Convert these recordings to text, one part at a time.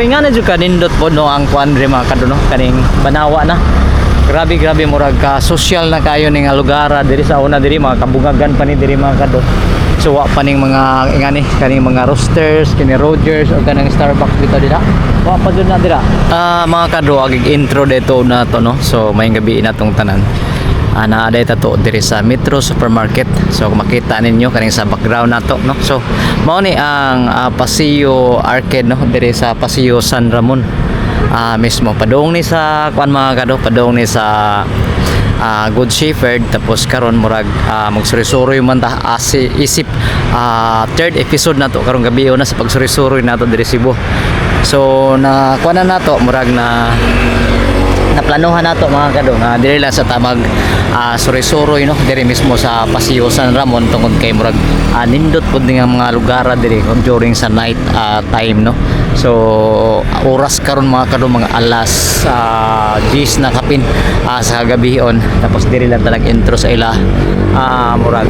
Nga na jud kanindot po, no, ang kuan diri, mga kado, no, kaning Banawa na. Grabe, grabe, murag ka social na kayo ning nga lugar diri sa una diri, mga kabungagan pa ni diri, mga kado. So wa pa ning mga ingani kaning mga Roasters, kini Rogers o kanang Starbucks dito dira. Wa pa jud na dira. Ah, mga kado, agig intro dito na to, no. So maayong gabi na tong tanan. Naa day tato diri sa Metro Supermarket. So kung makita ninyo kaning sa background nato, no. So mao ni ang Paseo Arcade, no, diri sa Paseo San Ramon. Mismo padung ni sa kuan, mga kado, padung ni sa Good Shepherd. Tapos karon murag magsuri-suroy man ta asi isip third episode nato karong gabi na sa pagsuri-suroy nato diri Cebu. So na kuan na nato, murag na naplanuhan nato, mga kado, nga diri lang sa tamag suroy-suroy, no, diri mismo sa Paseo San Ramon tungod kay murag nindot pud nga mga lugar diri kung during sa night time, no. So oras karon, mga kado, mga alas 10 na kapin sa gabion. Tapos diri lang talag intro sa ila murag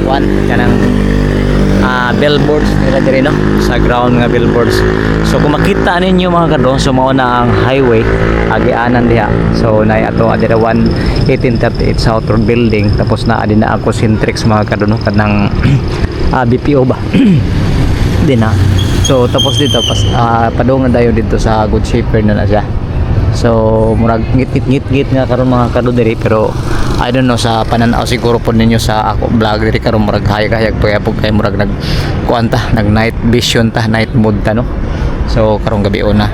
kuan kanang billboards nila diri, no, sa ground nga billboards. So kung makita ninyo, mga kado, so mao na ang highway agianan diha. So nay ato adira 1 1838 South Road building, tapos naa din na ako Centrix, mga kado, no, kanang BPO ba din na. So tapos dito pas padung na dayon dito sa Good Shepherd na na siya. So murag ngit ngit ngit nga karon, mga kado, diri, pero I don't know, sa pananaw siguro po ninyo sa ako vlog diri karon, murag hayag-hayag pa po kay murag nag kuan ta, nag night vision ta, night mode ta, no. So karong gabi una.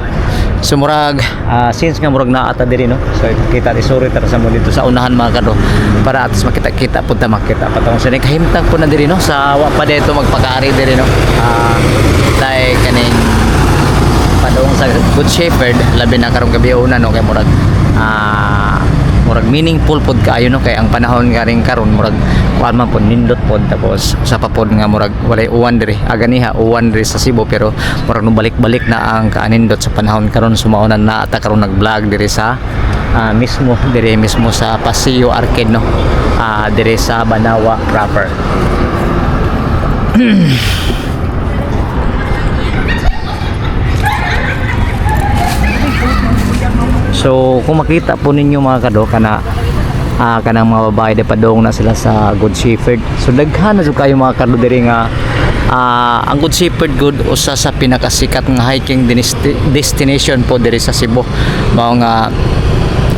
So murag since nga murag naa ta diri, no. So kita isuri ta sa mo dito sa unahan, mga kado, para at least makita-kita pud ta, makita pa tong sa kahimtang po na diri, no, sa wa pa dito magpakaari diri, no. Like kaning padung sa Good Shepherd, labi na karong gabi una, no, kay murag murag meaningful pod kaayo, no, kay ang panahon nga ring karon murag kuan man pod, nindot pod. Tapos sa pa pod nga murag walay uwan diri, aganiha uwan diri sa Cebu, pero murag no balik-balik na ang kaanindot sa panahon karon. Sumaunan na ata karon nag-vlog diri sa mismo diri mismo sa Paseo Arcade, no, diri sa Banawa proper. So kung makita po ninyo, mga kado, kana kanang mga babae di padong na sila sa Good Shepherd. So daghan na jud kayo, mga kado, diri nga ang Good Shepherd good usa sa pinakasikat nga hiking destination po diri sa Cebu. Mao nga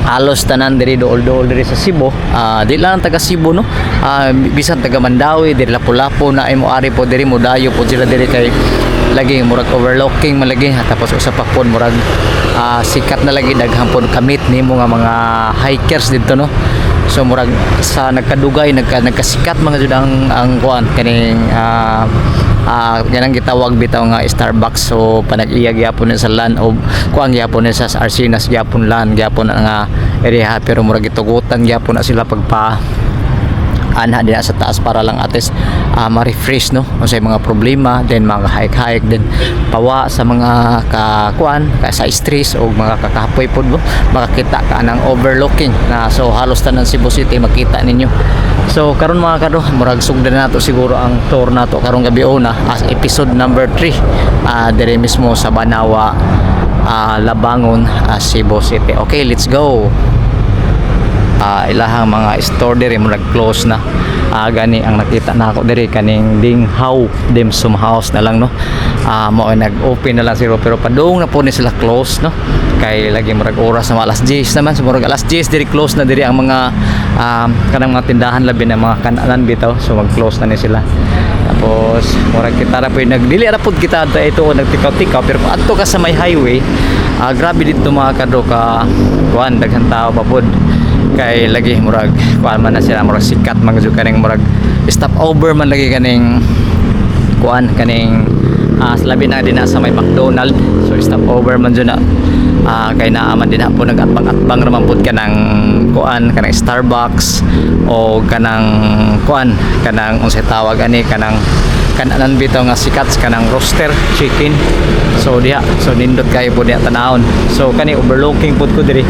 halos tanan diri dool-dool diri sa Cebu. Di lang taga Cebu, no. Bisan taga Mandaue, diri Lapu-Lapu na ay mo ari po diri, mo dayo po sila diri kay lagi murag overlooking man lagi. Tapos usa pa pod, murag sikat na lagi, daghan pod kamit nimo nga mga hikers didto, no. So murag sa nagkadugay nagkasikat mga jud ang kuan kaning ganang gitawag bitaw nga Starbucks. So panag-iya gyapon ni sa land o kuan gyapon ni sa Arcinas gyapon, land gyapon na nga area, pero murag gitugutan gyapon na sila pagpa anha din sa taas para lang ates ma-refresh, no, unsay mga problema, then mga hike-hike then pawa sa mga kakuan ka sa stress o mga kakapoy pod mo, makakita ka ng overlooking na. So halos tanan Cebu City makita ninyo. So karon, mga kado, murag sugdan nato siguro ang tour nato karong gabi una as episode number 3 dire mismo sa Banawa, Labangon, Cebu City. Okay, let's go. Ilahang mga store diri mo nag-close na. Gani ang nakita na ako diri kaning Ding How Dim Sum House na lang, no. Mao ay nag-open na lang siguro, pero padung na po ni sila close, no, kay lagi murag oras na alas 10 naman. So murag alas 10 diri close na diri ang mga kanang mga tindahan, labi na mga kananan bitaw. So mag-close na ni sila. Tapos murag kita ra po yung nagdili ra pud kita ito nagtikaw-tikaw, pero kung adto ka sa may highway, grabe dito, mga kado, ka kuan, daghan tao pa pod kay lagi murag kuan man na sila, murag sikat man jud kaning murag stop over man lagi kaning kuan kaning labi na din na sa may McDonald. So stop over man jud na kay naa man din na po nag-atbang-atbang ra man pud kanang kuan kanang Starbucks o kanang kuan kanang unsay tawag ani kanang kananan bitaw nga sikat, kanang roaster chicken. So diha, so nindot kayo po diha tanawon. So kani overlooking pud ko diri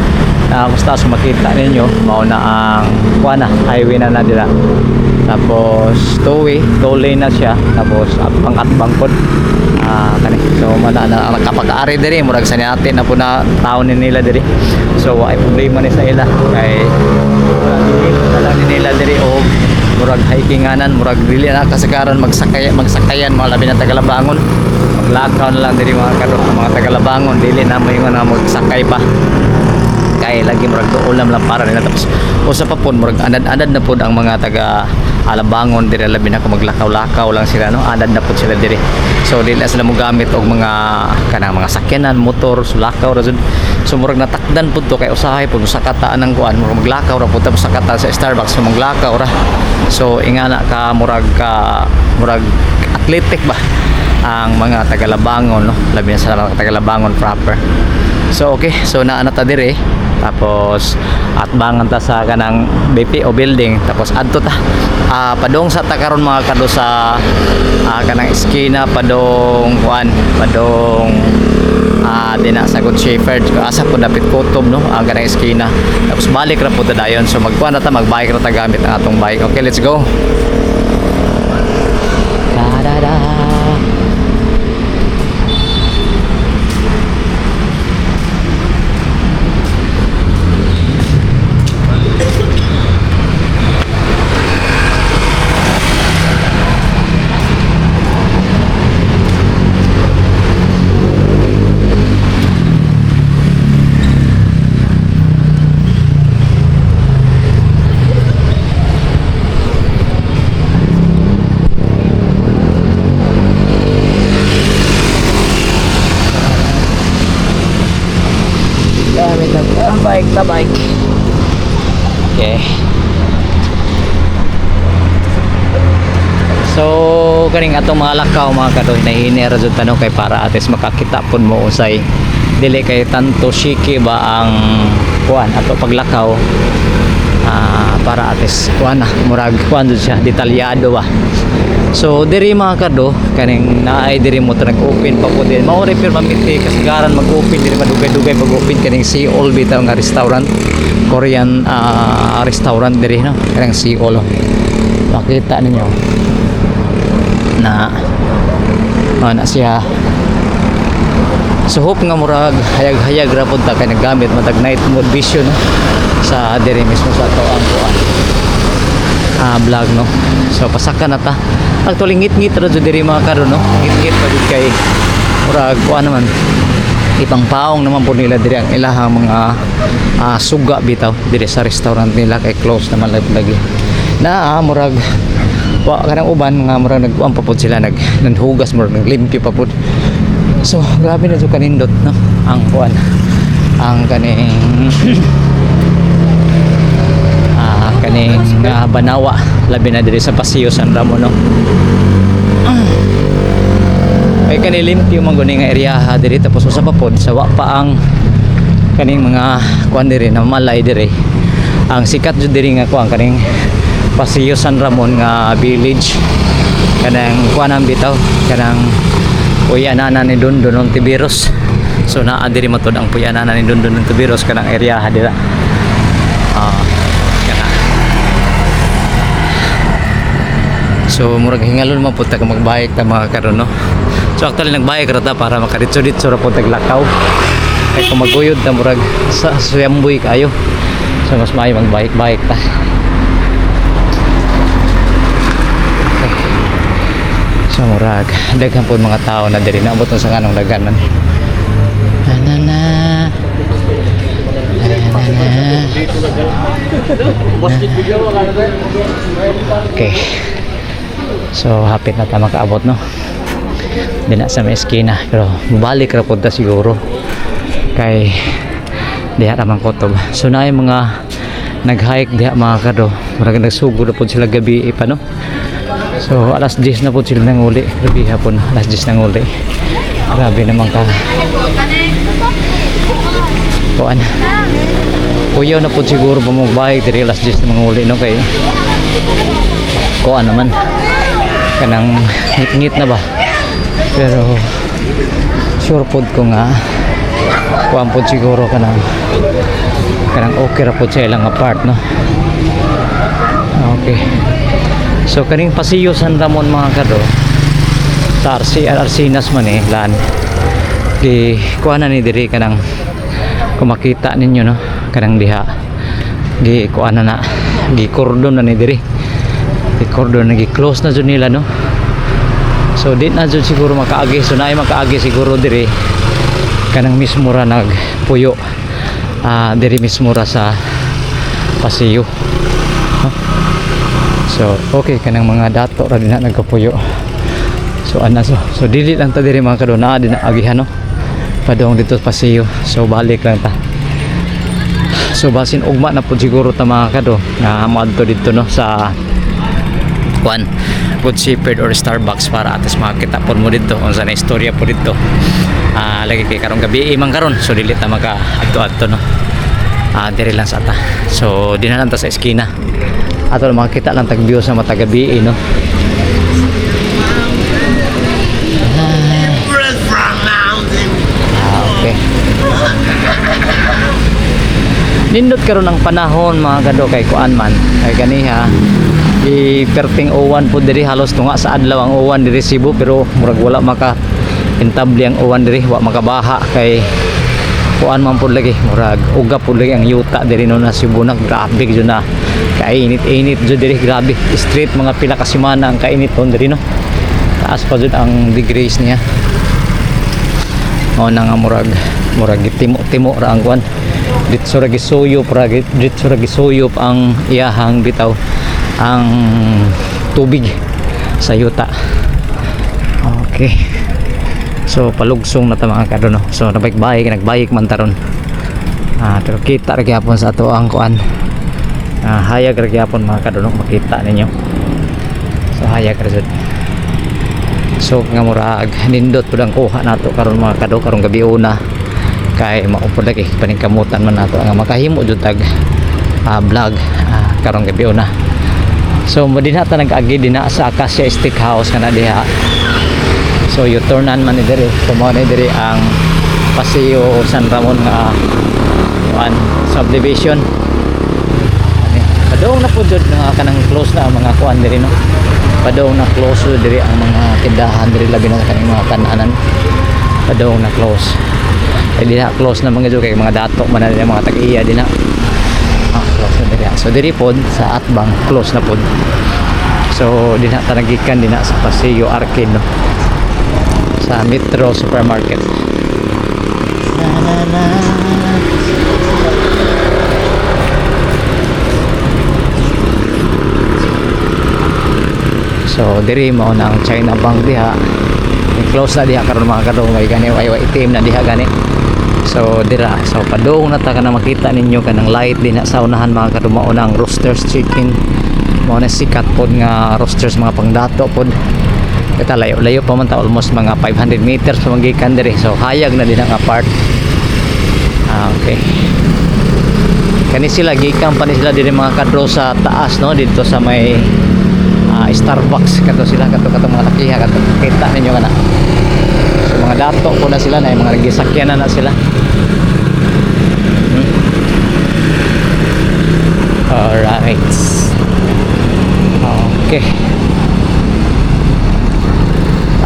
na kung sa makita ninyo, mao na ang kuan na highway na na dira. Tapos two way, two lane na siya, tapos atbang atbang pod. Ah, kani. So mana na kapag ari diri, murag sa natin na po na taon ni nila diri. So wa ay problema ni sa ila kay na lang ni nila diri og murag hikinganan, murag dili na kasagaran magsakay magsakayan mga labi na Tagalabangon. Maglakaw na lang diri mga kado, ang mga Tagalabangon dili na mo ingon nga magsakay pa kay lagi murag ulam lang para nila. Tapos usa pa pod, murag anad-anad na pod ang mga taga Alabangon diri, labi na kung maglakaw-lakaw lang sila, no, anad na pod sila diri. So dili na sila mogamit og mga kanang mga sakyanan, motor. So lakaw ra jud. So murag natakdan pod to kay usahay pod sa kataan ng kuan, murag maglakaw ra pod tapos sa kataan sa Starbucks, so maglakaw ra. So ingana ka murag ka murag athletic ba ang mga Tagalabangon, no, labi na sa mga Tagalabangon proper. So okay, so naa na ta diri, tapos atbangan ta sa kanang BPO building, tapos adto ta, padong sa ta karon mga kado sa kanang eskina, padong kuan, padong dina sa Good Shepherd, asa po dapit kutob, no, ang kanang eskina. Tapos balik ra po ta dayon. So magkuan na ta, magbike ra ta gamit ang atong bike. Okay, let's go. Da da da. Gamit ang bike na bike. Okay. So kaning atong mga lakaw mga kadoy, nahinira jud tanong kay para ates makakita pud mo usay dili kay tanto shiki ba ang kuan ato paglakaw, para ates kuan na murag kuan jud siya detalyado ba. So diri mga kado, kaning naay diri mo to nag-open pa po din. Mao rin permanente kasagaran mag-open diri, madugay-dugay pag-open kaning Seoul bitaw nga restaurant. Korean restaurant diri, no. Kaning Seoul, oh. Makita ninyo na na siya. So hope nga murag hayag-hayag ra pud ta kay naggamit matag night mode vision, no? Sa diri mismo sa ato ang kuan vlog, no. So pasaka na ta. Actually ngit-ngit ra jud diri mga karon, no. Ngit-ngit pa jud kay murag kuan naman, ibang paong naman po nila diri ang ilahang mga suga bitaw diri sa restaurant nila kay close naman lagi lagi na, murag wa kanang uban nga murag nagkuan pa pod sila, naghugas, murag naglimpyo pa pod. So grabe na jud kanindot, no, ang kuan, ang kaning kaning Banawa, labi na diri sa Paseo San Ramon, no. Kay kani limpyo man guni nga area ha diri. Tapos usa pa pod sa wa pa ang kaning mga kuan diri na malay diri, ang sikat jud diri nga kuan kaning Paseo San Ramon nga village, kanang kuan ang bitaw kanang puyanana ni Dondon ng Tiberos. So naa diri matud ang puyanana ni Dondon ng Tiberos, kanang area ha dira. Kana. So murag hingalon man pud ta kung magbike ta mga karon, no. So actually nagbike ra ta para makaritso-ditso ra pud tag lakaw. Kay kung maguyod ta murag sa suyamboy kayo. So mas maayo magbike-bike ta. Okay. So murag daghan pud mga tao na diri, naabot na sa nganong daghan man. Na na na. Na na na. Okay. So hapit na ta makaabot, no. Di na sa may eskina pero balik ra pud ta siguro kay diha ra man kutob. So naay mga nag-hike diha mga kado. Murag nagsugod na pud sila gabi pa, no. So alas 10 na pud sila nanguli. Gabi hapon alas 10 nanguli. Grabe naman ka. Kuan. Kuyaw na pud siguro pa mo bike diri alas 10 na manguli, no, kay kuan naman kanang ngit-ngit na ba, pero sure pod ko nga kuan pod siguro kanang kanang okay ra pod sa ilang nga part, no. Okay, so kaning Paseo San Ramon mga kado. Sa RC Arcinas man eh lan di kuha na ni diri, kanang kung makita ninyo, no, kanang diha gi kuha na na, gi cordon na ni diri, gi cordon na, gi close na jud nila, no. So di na jud siguro makaagi. So naay makaagi siguro diri, kanang mismo ra nagpuyo diri mismo ra sa Paseo, no? So okay, kanang mga dato ra din na nagkapuyo. So ana, so dili lang ta diri, mga kado, naa din na agihan, no, padung dito sa Paseo. So balik lang ta. So basin ugma na pud siguro ta, mga kado, nga moadto dito, no, sa kuan, Good Shepherd or Starbucks para atos makita pod mo dito unsa na istorya po dito. Lagi kay karong gabi man karon, so dili ta maka adto-adto, no. Diri lang sa ata. So di na lang ta sa eskina ato lang, makita lang tag view sa matag gabi, no. Okay. Nindot karon ang panahon, mga kado, kay kuan man. Kay ganiha i perting uwan po diri, halos tunga sa adlaw ang uwan diri Cebu, pero murag wala maka intabli ang uwan diri, wa makabaha kay kuan man pud lagi, murag uga pud lagi ang yuta diri, no, na Cebu na. Grabe jud na kainit-init jud diri, grabe. Straight mga pila ka semana ang kainit diri, no. Taas pa jud ang degrees niya. Mao na nga murag timo-timo ra ang kuan ditso ra gisuyop ra, ditso ra gisuyop ang iyahang bitaw ang tubig sa yuta. Okay, so palugsong na ta, mga kado, no. So nabike-bike, nagbayik man taron. Pero kita ra gyapon sa ato ang kuan. Hayag ra gyapon, mga kado, no, makita ninyo. So hayag ra jud. So nga murag nindot pud ang kuha nato karon, mga kado, karong gabi una, kay mao pud lagi paningkamutan man nato nga makahimo jud tag vlog karong gabi una. So mo dinha ta nag-agi dinha sa Acacia Steak House kana diha. So U-turnan man ni diri. So mao ni diri ang Paseo San Ramon nga kuan, subdivision. Ani padung na pud jud nga kanang close na ang mga kuan diri, no. Padung na close diri ang mga tindahan diri, labi na sa kaning mga kananan, padung na close. Kay diha close na mga jud kay mga dato man na nila, mga tag-iya dinha. Close na diri. So diri pod sa Atbang close na pod. So dinha ta nagikan dinha sa Paseo Arcade, no, sa Metro Supermarket. Na, na, na. So diri mao na ang China Bank diha. I-close na diha karon, mga kadong, may gani ay ATM na diha gani. So dira, so padung na ta kana, makita ninyo kanang light dinha sa unahan, mga kadong, mao na ang Roasters Chicken. Mao na sikat pod nga roasters, mga pangdato pod. Kita layo-layo pa man ta, almost mga 500 meters pa man gikan diri. So hayag na din ang part. Okay. Kani sila gikan pa ni sila diri, mga kadro, sa taas, no, dito sa may Starbucks kato sila, kato kato mga lakiha kato, kita ninyo kana. So mga dato po na sila na mga gisakyan na na sila. Alright, okay,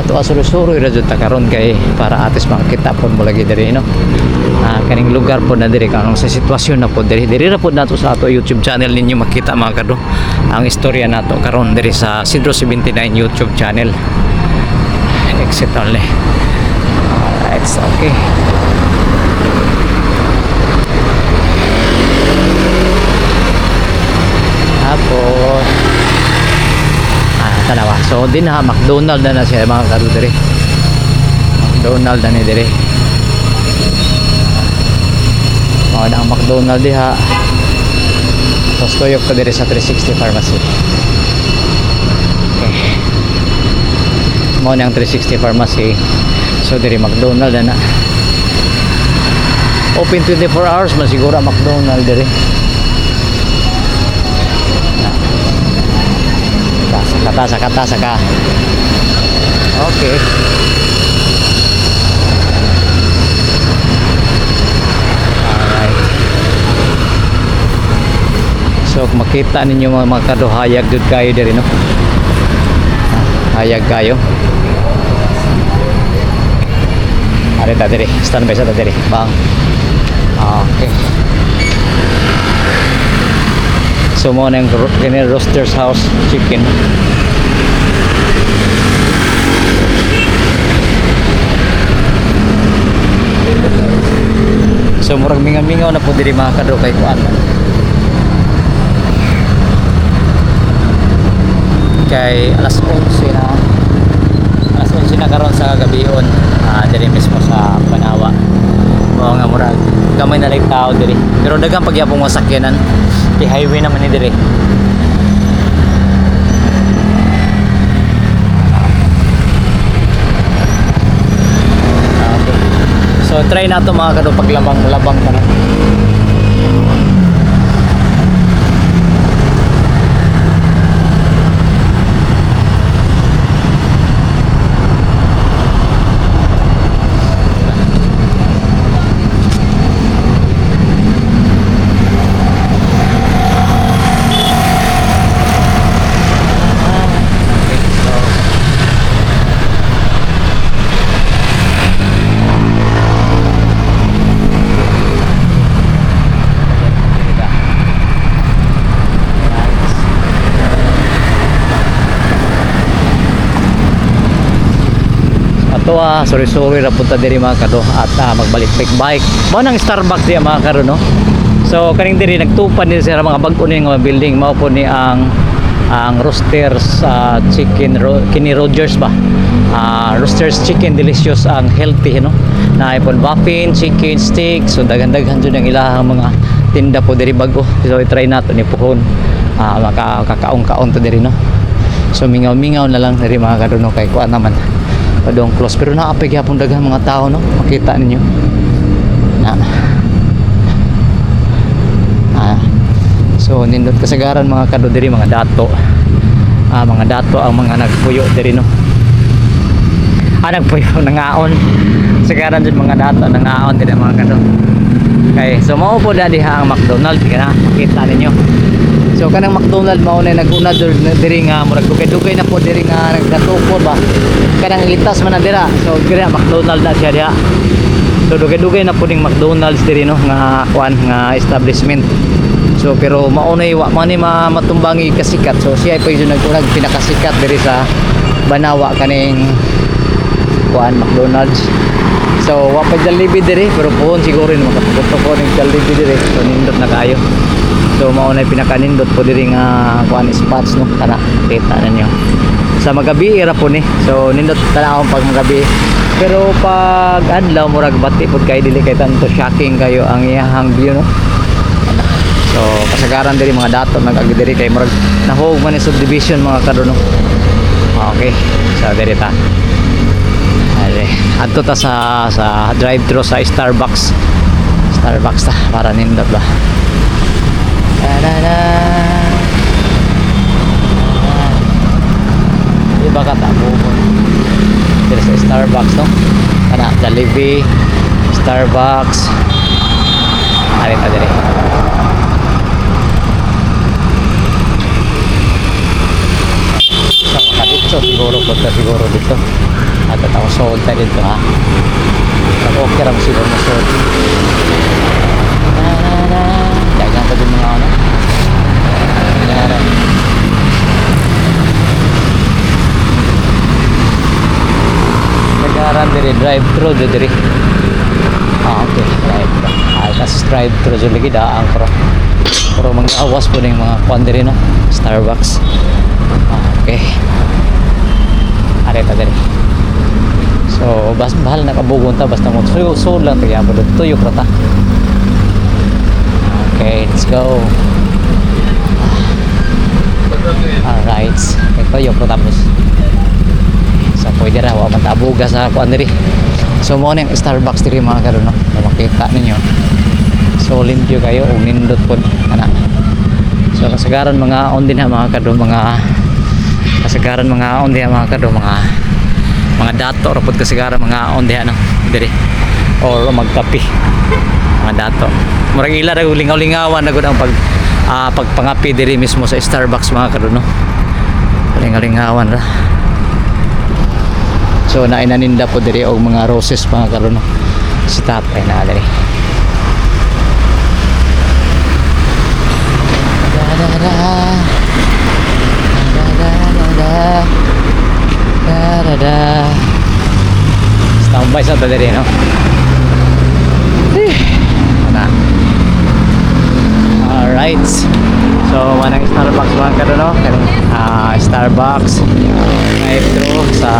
ato asuro-suro ra jud ta karon kay para atis makita pod mo lagi diri, no, kaning lugar pod na diri kanong sa sitwasyon na pod diri. Diri ra pod nato sa ato YouTube channel ninyo makita, mga kado, ang istorya nato karon diri sa Sidro 79 YouTube channel. Exit only. Alright, okay. Tapos tanawa. So din ha, McDonald na na siya, mga kado, diri. McDonald na ni diri. Mao na ang McDonald diha. Tapos tuyok pa diri sa 360 Pharmacy. Okay. Mao na ang 360 Pharmacy. So diri McDonald na na. Open 24 hours man siguro ang McDonald diri. Na. Saka ta, saka ta, saka. Okay. Alright. So kung makita ninyo, mga kaduhayag jud kayo diri, no. Hayag kayo. Ari ta diri, standby sa ta diri. Bang. Okay. So mao na yung kini Rooster's House Chicken. So murag mingaw-mingaw na po diri, mga kadro, kay kuan man. Kay alas 11 na. Alas 11 na karon sa gabion, diri mismo sa Banawa. Mao nga murag gamay na lang tao diri. Pero daghang pagyapong mga sakyanan. Kay highway naman ni diri. Okay. So try na to, mga kado, paglabang-labang ka na. Okay, so Diba? Nice. Ato sorry sorry ra punta diri, mga kado, at magbalik bike bike. Mao nang Starbucks diya, mga kado, no. So kaning diri nagtupan ni sila mga bag-o ni nga building, mao po ni ang Roosters Chicken kini Rogers ba. Roosters Chicken, delicious ang healthy, no. Na ipon muffin, chicken steak, so daghan-daghan jud ang ilahang mga tinda po diri bag-o. So i-try nato ni puhon. Makakaon-kaon to diri, no. So mingaw-mingaw na lang diri, mga kaduno, kay kuan naman. Padong close pero naapay gyapon daghan mga tao, no. Makita ninyo. Na. So nindot kasagaran, mga kado, diri mga dato. Mga dato ang mga nagpuyo diri, no. Nagpuyo, nangaon. Sagaran jud mga dato nangaon diri, mga kado. Okay, so mao po na diha ang McDonald's kana makita ninyo. So kanang McDonald mao na naguna diri nga murag dugay-dugay na po diri nga nagkatupo ba. Kanang litas man na dira. So diri McDonald na siya diha. So dugay-dugay na po ning McDonald's diri, no, nga kuan nga establishment. So pero maunay wa man ni matumbangi kasikat. So siya pa yung nag-unag pinakasikat diri sa Banawa, kaning kuan McDonald's. So wa pa Jollibee diri pero puhon siguro ni makapagputo ko ning Jollibee diri. So nindot na kayo. So mao na pinakanindot po diri nga kuan spots, no, kana kita ninyo. Sa magabi ra po ni. So nindot tanawon pag magabi. Pero pag adlaw murag bati pud kay dili kay tanto shocking kayo ang iyahang view, no. So kasagaran diri mga dato nag-agi diri kay murag nahog man ni subdivision, mga kadono. Okay. So diri ta. Ale, adto ta sa drive-thru sa Starbucks. Starbucks ta para nindot ba. Ta-da-da. Di ba ka tabo diri sa Starbucks, no? Kana Jollibee, Starbucks. Ari ta diri. So, dito siguro ko ta siguro dito. At ako sold ta dito ha. Okay ra siguro mo sold. Na na na. Dagan pa din mga ano. Na na. Nagaran diri drive thru diri. Okay, drive thru. Tas drive thru jud lagi daang pero pero mga awas po ning mga kuan diri, no. Starbucks. Okay. Are ta diri. So, bas bahal na kabugon ta basta mo so, so lang tagyapon dito tuyok ra ta. Okay, let's go. Alright. Ito yung tapos. So, pwede ra wa man tabuga sa kuan diri. So mo na yung Starbucks diri, mga karon, no. Kung makita ninyo. So limpyo kayo ug nindot pod kana. So kasagaran mga on din ha, mga kado, mga kasagaran mga on diha, mga kado, mga dato ra pod kasagaran mga on diha, no, diri or magkape mga dato. Murag ila ra lingaw-lingawan na gud ang pagpangapi diri mismo sa Starbucks, mga kado, no. Lingaw-lingawan ra. So nainaninda po diri og mga roses, mga kado, no. Si tatay na diri. Da da da. Da da da da. Da da da. Standby sa ta diri, no? Eh, ana. Alright. So, manang Starbucks mga kado, no? Kaning Starbucks drive-thru sa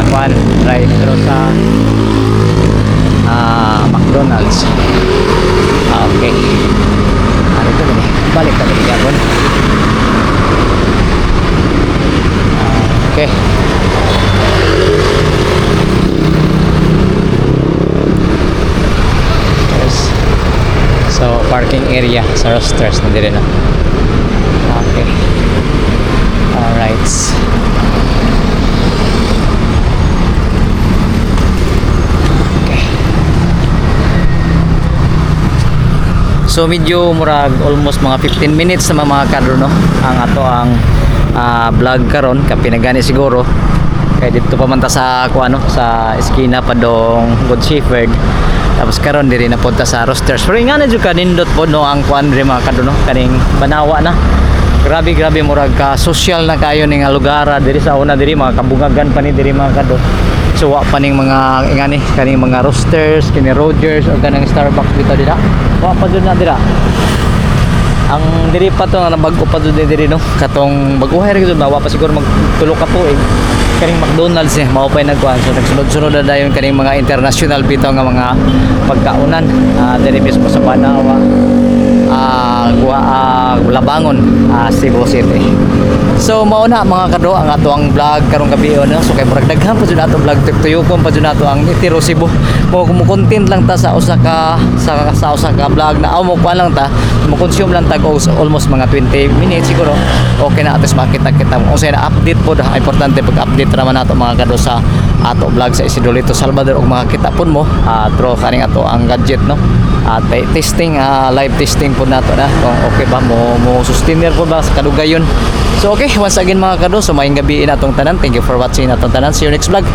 kwan, drive-thru sa McDonald's. Okay. Ano ito ni? Balik ka diri gapon. Okay. Yes. So, parking area sa Roasters na diri na. Okay. Alright. Okay. So medyo murag almost mga 15 minutes na mga kadro, no, ang ato ang vlog karon kapinagani siguro kay dito pa man ta sa kuan, no, sa eskina padong Good Shepherd, tapos karon diri na punta sa Roasters. Pero nga na jud kanindot po, no, ang kuan diri, mga kadro, no, kaning Banawa na. Grabe, grabe, murag ka social na kayo ni nga lugar diri sa una diri, mga kabungagan pa ni diri, mga kado. So wa pa ning mga ingani, kaning mga Roasters, kini Rogers o kanang Starbucks bitaw dira, wa pa jud na dira. Ang diri pa to nga bago pa jud ni diri, no, katong baguhay ra gyud ba, wa pa siguro magtulo ka tuig kaning McDonald's eh, mao pa nagkuan. So nagsunod-sunod na dayon kaning mga international bitaw nga mga pagkaunan diri mismo sa Banawa, Labangon, Cebu City. So mao na, mga kado, ang ato ang vlog karong gabi, no. So kay murag daghan pa jud ato vlog, tuyokon pa jud nato ang Itiro Cebu. Mo content lang ta sa usa ka sa usa ka vlog na mo kuan lang ta, mo consume lang tag almost mga 20 minutes siguro. Okay na, atos makita kita kung unsay na update pod. Importante pag update ra man nato, mga kado, sa ato vlog sa Isidolito Salvador ug makakita pud mo through kaning ato ang gadget, no. At testing, live testing po nato na kung okay ba mo mo sustainer po ba sa kadugayon. So okay, once again, mga kado, so maayong gabi atong tanan. Thank you for watching atong tanan. See you next vlog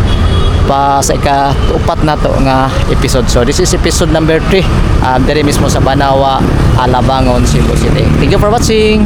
pa sa ika-upat nato nga episode. So this is episode number 3 diri mismo sa Banawa, Labangon, Cebu City. Thank you for watching.